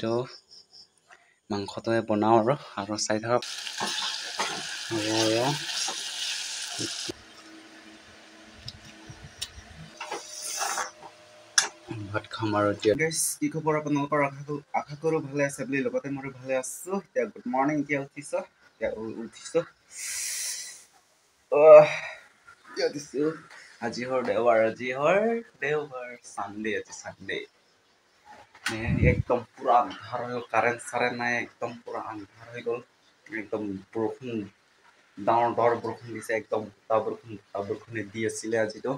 এইটো মাংসটোৱে বনাওঁ আৰু আৰু চাই থাকক। আৰু ভাত খাম আৰু এতিয়া। কি খবৰ আপোনালোকৰ? আশা কৰোঁ ভালে আছে বুলি, লগতে ময়ো ভালে আছোঁ। এতিয়া গুড মৰ্ণিং। এতিয়া উঠিছোঁ, এতিয়া উঠিছোঁ, এতিয়া উঠিছোঁ। আজি হ'ল দেওবাৰ, আজি হ'ল দেওবাৰ, চানডে, আজি চানডে। একদম পূৰা আন্ধাৰ হৈ গ'ল, কাৰেণ্ট চাৰেণ্ট নাই, একদম পূৰা আন্ধাৰ হৈ গ'ল। একদম বৰষুণ, ডাঙৰ ডাঙৰ বৰষুণ দিছে, একদম বতাহ বৰষুণ, বতাহ বৰষুণে দি আছিলে আজিতো।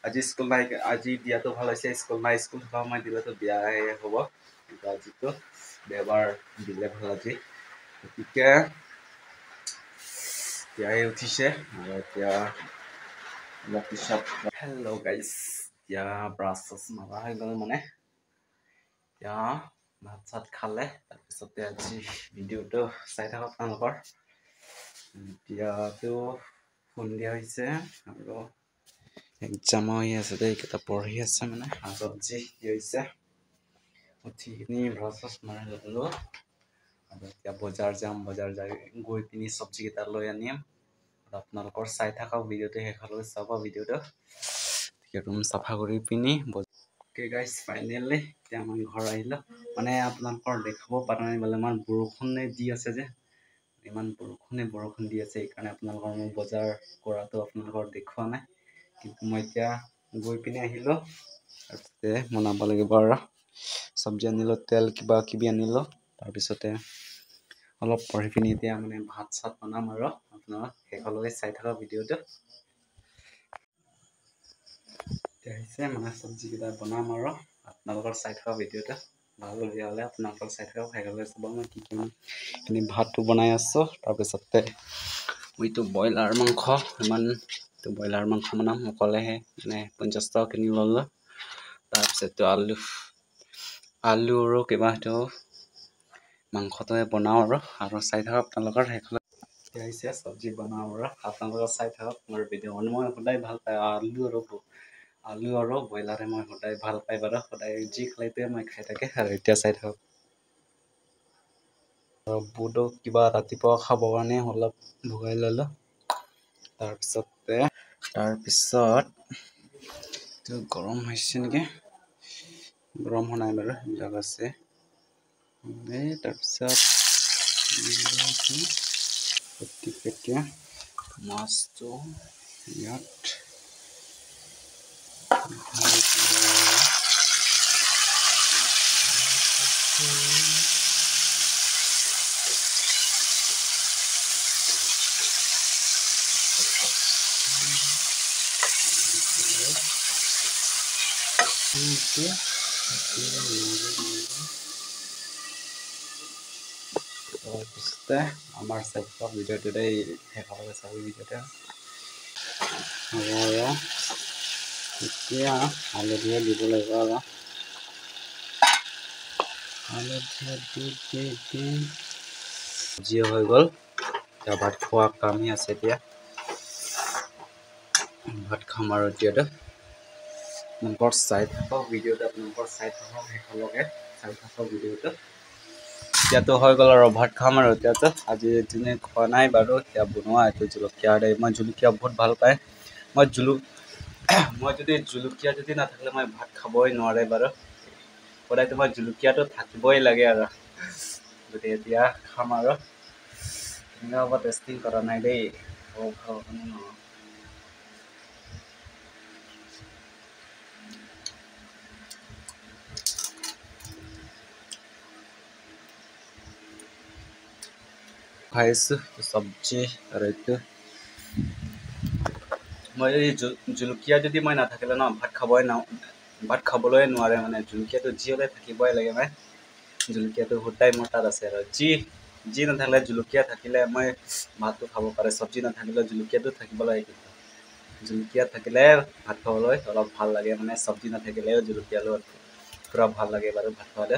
আজি স্কুল নাই, আজি দিয়াটো ভাল হৈছে। স্কুল নাই, স্কুল থকা সময় দিলেতো বেয়াই হ'ব, কিন্তু আজিতো দেওবাৰ, দিলে ভাল আজি। গতিকে এতিয়াই উঠিছে আৰু এতিয়া অলপ পিছত। হেল্ল' গাইজ, এতিয়া ব্ৰাছ চাছ মাৰা হৈ গ'ল, মানে এতিয়া ভাত চাত খালে, তাৰপিছতে আজি ভিডিঅ'টো চাই থাকক আপোনালোকৰ। এতিয়াতো সন্ধিয়া হৈছে আৰু এক্সামো আহি আছে দেই, এইকেইটা পঢ়ি আছে মানে। আৰু আজি কি হৈছে, উঠি কিনি ব্ৰাছ চাছ মাৰি ল'লোঁ আৰু এতিয়া বজাৰ যাম। বজাৰ যাই গৈ পিনি চব্জিকেইটা লৈ আনিম। আৰু আপোনালোকৰ চাই থাকক ভিডিঅ'টো, শেষলৈ চাব ভিডিঅ'টো। ৰুম চাফা কৰি পিনি। অ'কে গাইজ, ফাইনেলি এতিয়া মই ঘৰ আহিলোঁ। মানে আপোনালোকৰ দেখাব পৰা নাই বোলে, ইমান বৰষুণে দি আছে যে, ইমান বৰষুণে বৰষুণ দি আছে, সেইকাৰণে আপোনালোকৰ মই বজাৰ কৰাটো আপোনালোকৰ দেখুওৱা নাই। কিন্তু মই এতিয়া গৈ পিনে আহিলোঁ, তাৰপিছতে বনাব লাগিব আৰু চব্জি আনিলোঁ, তেল কিবা কিবি আনিলোঁ। তাৰপিছতে অলপ পঢ়ি পিনি এতিয়া মানে ভাত চাত বনাম আৰু আপোনালোক শেষলৈকে চাই থাকক ভিডিঅ'টো। এতিয়া হৈছে মানে চব্জিকেইটা বনাম আৰু আপোনালোকৰ চাই থকা ভিডিঅ'টো ভাল বেয়া হ'লে আপোনালোকৰ চাই থাকক, শেষলৈ চাব। মই কি কি এইখিনি ভাতটো বনাই আছোঁ। তাৰপিছতে এইটো ব্ৰইলাৰ মাংস, ইমান এইটো ব্ৰইলাৰ মাংস বনাম অকলেহে, মানে 50 টকা কিনি ল'লোঁ। তাৰপিছত আলু, আলু আৰু কিবা সেইটো মাংসটোৱে বনাওঁ আৰু আৰু চাই থাকক আপোনালোকৰ শেষলৈ। এতিয়া হৈছে চব্জি বনাওঁ আৰু আপোনালোকে চাই থাকক মোৰ ভিডিঅ'। মানে মই সদায় ভাল পাওঁ আলু আৰু আলু আৰু ব্ৰইলাৰে মই সদায় ভাল পাই বাৰু, সদায় যি খালে মই খাই থাকে। আৰু এতিয়া চাই থাকক। আৰু বুটো কিবা ৰাতিপুৱা খাবৰ কাৰণে অলপ ভগাই ল'লোঁ। তাৰপিছতে তাৰপিছত এইটো গৰম হৈছে নেকি? গৰম হোৱা নাই বাৰু, সেইবিলাক আছে। এই তাৰপিছত গতিকে মাছটো ইয়াত তাৰপিছতে আমাৰ চাই থাকক ভিডিঅ'টো দেই, শেষলৈকে চাব ভিডিঅ'টো। আৰু এতিয়া হালধিয়ে দিব লাগিব আৰু হালধীয়া দি দি দি চব্জি হৈ গ'ল। এতিয়া ভাত খোৱা কামেই আছে, এতিয়া ভাত খাম আৰু এতিয়াতো। আপোনালোকৰ চাই থাকক ভিডিঅ'টো, আপোনালোকৰ চাই থাকক শেষলৈকে চাই থাকক ভিডিঅ'টো। এতিয়াতো হৈ গ'ল আৰু ভাত খাম আৰু এতিয়াতো। আজি দিনে খোৱা নাই বাৰু, এতিয়া বনোৱা এইটো জলকীয়া দেই। মই জলকীয়া বহুত ভাল পায়। মই যদি জলকীয়া যদি নাথাকিলে মই ভাত খাবই নোৱাৰে বাৰু, সদায়তো মই জলকীয়াটো থাকিবই লাগে আৰু। গতিকে এতিয়া খাম আৰু কেনেকুৱা হ'ব টেষ্টিং কৰা নাই দেই, হ'ব ভাল নহয়। খাইছোঁ চব্জি আৰু এইটো মই জলকীয়া যদি মই নাথাকিলে ন ভাত খাবই ন, ভাত খাবলৈ নোৱাৰে। মানে জলকীয়াটো যি হ'লে থাকিবই লাগে, মানে জলকীয়াটো সদায় মোৰ তাত আছে আৰু যি যি নাথাকিলে জলকীয়া থাকিলে মই ভাতটো খাব পাৰে। চব্জি নাথাকিলে জলকীয়াটো থাকিব লাগে, কিন্তু জলকীয়া থাকিলে ভাত খাবলৈ অলপ ভাল লাগে। মানে চব্জি নাথাকিলেও জলকীয়া লগত পূৰা ভাল লাগে বাৰু ভাত খোৱাতে।